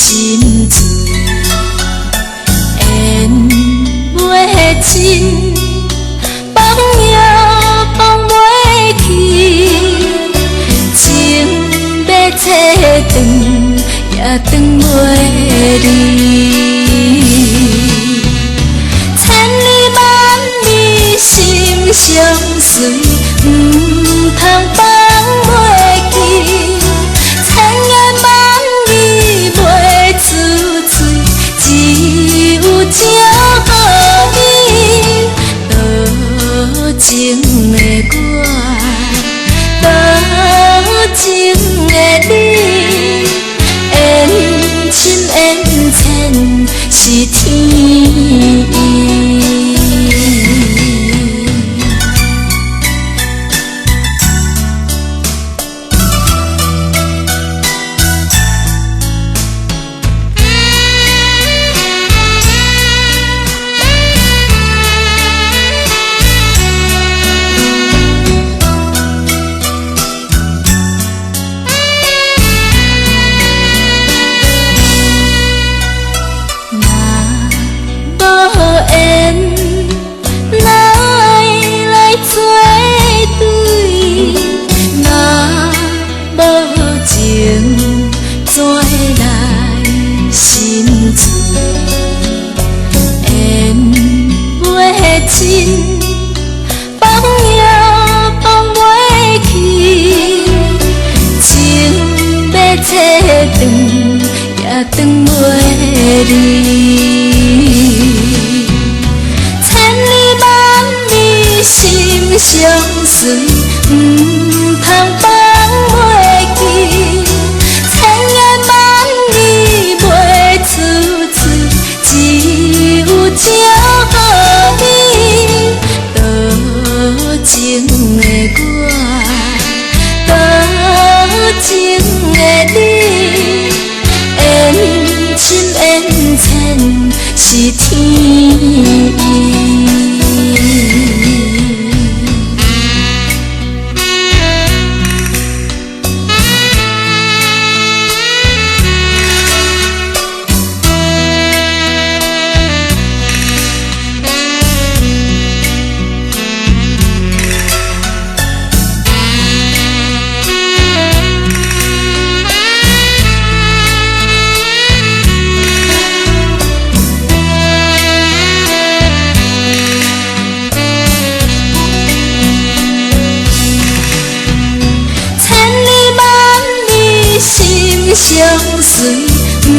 心醉，緣袂盡，放也放袂去，情欲切斷也斷袂離。千里萬里心相隨，毋通放袂記。千言萬語袂出嘴，只有情予你。多情的我，多情的你，緣深緣淺是天意。若無緣，哪會來做對？若無情，怎會來心醉？緣袂盡，放也放袂去，情欲切斷也斷袂離。千里萬里心相隨，毋通放袂記。千言萬語袂出嘴，只有情予你。多情的我，多情的你，緣深緣淺是天意。千里萬里心相隨，毋